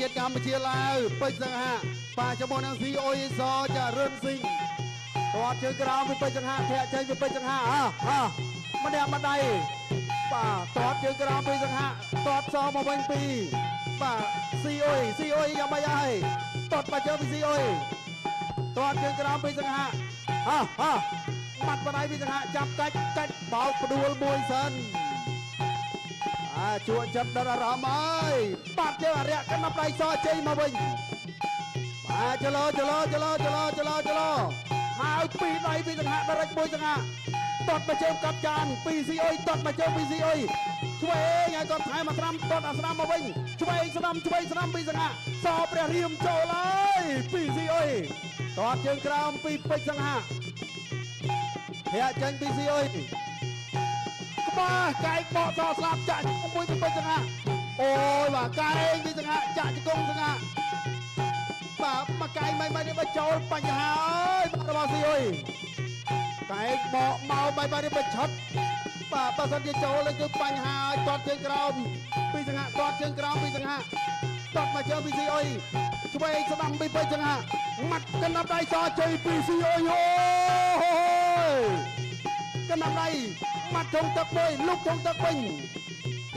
ជាតិកម្ពុជាឡាវពេជ្រសង្ហាបាទជាមួយនឹងស៊ីអ៊ុយសចារិនស៊ីងទាត់ជើងក្រោមពីពេជ្រសង្ហាធាក់ចេញពីពេជ្រសង្ហាអើម្នាក់ម្ដៃបាទទាត់ជើងក្រោមពីសង្ហាទាត់សមកវិញពីបាទស៊ីអ៊ុយស៊ីអ៊ុយយ៉ាងម៉េចហើយទាត់បាជើងពីស៊ីអ៊ុយទាត់ជើងក្រោមពីសង្ហាអើបាត់បដៃពីសង្ហាចាប់កាច់កាច់បោកផ្ដួលមួយសិនអាជួចិត្តដល់អារម្មណ៍ហើយបាត់ជើងអរិយកណ្ដាប់ដៃសជ័យមកវិញបាទចលោចលោចលោចលោចលោចលោហើយពីរដៃពីសង្ហាដរិចមួយសង្ហាទាត់មកជើងកាប់ចានពីស៊ីអុយទាត់មកជើងពីស៊ីអុយឆ្វេងឲ្យគាត់ថែមអាស្រាំទាត់អាស្រាំមកវិញឆ្វេងស្ដាំឆ្វេងស្ដាំពីសង្ហាសព្រះរៀមចូលហើយពីស៊ីអុយទាត់ជើងក្រោមពីពេជ្រសង្ហាធាក់ចេញពីស៊ីអុយក្បាលកែងបកសស្លាប់ចាក់ជង្គង់មួយពីពេជ្រសង្ហាអូយបាទកែងពីសង្ហាចាក់ជង្គង់សង្ហាបាទមកកែងមិននេះបើចូលបញ្ហាហើយបាទរបស់ស៊ីអុយកែងបកមកបាយបាយនេះបើឆុតបាទបើសិនជាចូលគឺបញ្ហាហើយទាត់ជើងក្រោមពីសង្ហាទាត់ជើងក្រោមពីសង្ហាទាត់មកជើងពីស៊ីអុយឆ្វេងស្ដាំពីពេជ្រសង្ហាម៉ាត់កណ្ដាប់ដៃសជ័យពីស៊ីអុយអូយកណ្ដាប់ដៃម៉ាត់ធុងទឹកមួយលុកធុងទឹកវិញ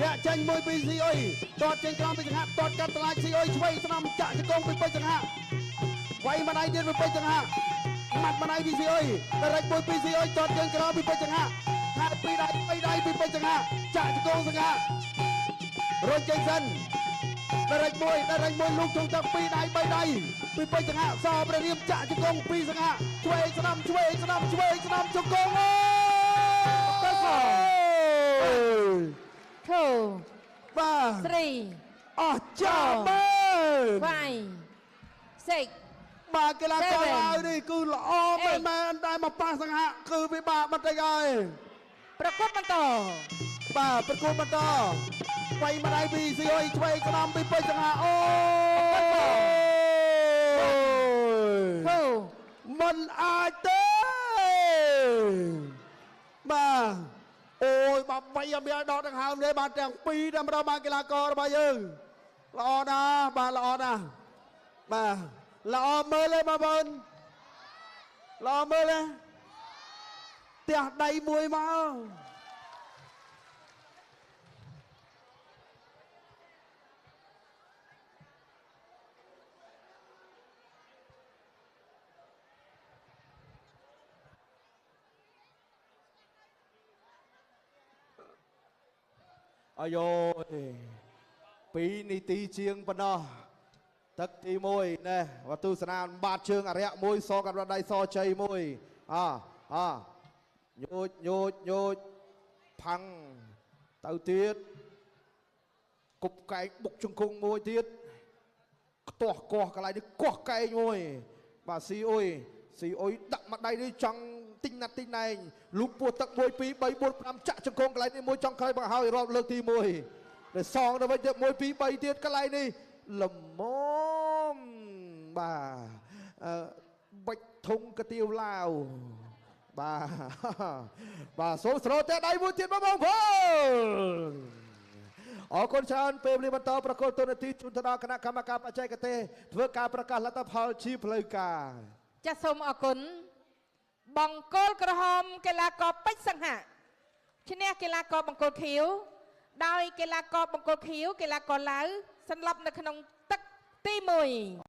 ធាក់ចេញមួយពីស៊ីអុយទាត់ជើងក្រោមពីសង្ហាទាត់កាត់តឡាចស៊ីអុយឆ្វេងស្ដាំចាក់ជង្គង់ពីពេជ្រសង្ហាវាយម្ដាយទៀតពីពេជ្រសង្ហាម៉ាត់ម្ដាយពីស៊ីអុយដរិចមួយពីស៊ីអុយទាត់ជើងក្រោមពីពេជ្រសង្ហាថែពីរដៃបីដៃពីពេជ្រសង្ហាចាក់ជង្គង់សង្ហារុញចេញសិនដរិចមួយដរិចមួយលុកធុងទឹកពីរដៃបីដៃពីពេជ្រសង្ហាសព្រះរៀមចាក់ជង្គង់ពីសង្ហាឆ្វេងស្ដាំឆ្វេងស្ដាំឆ្វេងស្ដាំជង្គង់អូទៅខ2បាទ 3 អស់ចាមែន 5 6 បាទកីឡាករឡាវនេះគឺល្អមែនមែនតែមកប៉ះសង្ហាគឺពិបាកបន្តិចហើយប្រកួតបន្តបាទប្រកួតបន្តវាយម្ដាយពីស៊ីអុយឆ្វេងស្ដាំពីពេជ្រសង្ហាអូមិនអាចទេបាទអូយបាទវាយអត់មានឲ្យដកដង្ហើមទេបាទទាំងពីរតែម្ដងបាទកីឡាកររបស់យើងល្អណាស់បាទល្អណាស់បាទល្អមើលទេបងប្អូនល្អមើលទេផ្ទះដៃមួយមកអាយ2នាទីជាងប៉ុណ្ណោះទឹកទី1ណែវតុសនាបាតជើងអរិយមួយសកណ្ដាប់ដៃសជ័យមួយអញូចញូចញូចផាំងទៅទៀតគប់កែងបុកជង្គង់មួយទៀតខ្ទាស់កោះកន្លែងនេះកោះកែងមួយបាទស៊ីអុយស៊ីអុយដាក់មកដៃនេះចង់ទិញណាត់ទិញណែងលូកពោះទឹក1 2 3 4 5ចាក់ជង្គង់កន្លែងនេះមួយចង់ក្រោយបង្ហើយរាប់លើកទី1ដែលសងទៅវិញទៀត1 2 3ទៀតកន្លែងនេះល្មមបាទបាច់ធុងកាទៀវឡាវបាទបាទសូមស្រោតដៃមួយទៀតបងប្អូនអរគុណច្រើនពេលនេះបន្តប្រកួតទូនាទីជូនទៅដល់គណៈកម្មការបច្ចេកទេសធ្វើការប្រកាសលទ្ធផលជាផ្លូវការចាសសូមអរគុណបង្គោលក្រហមកីឡាករពេជ្រសង្ហាឈ្នះកីឡាករបង្គោលខៀវដោយកីឡាករបង្គោលខៀវកីឡាករឡាវសន្លប់នៅក្នុងទឹកទី1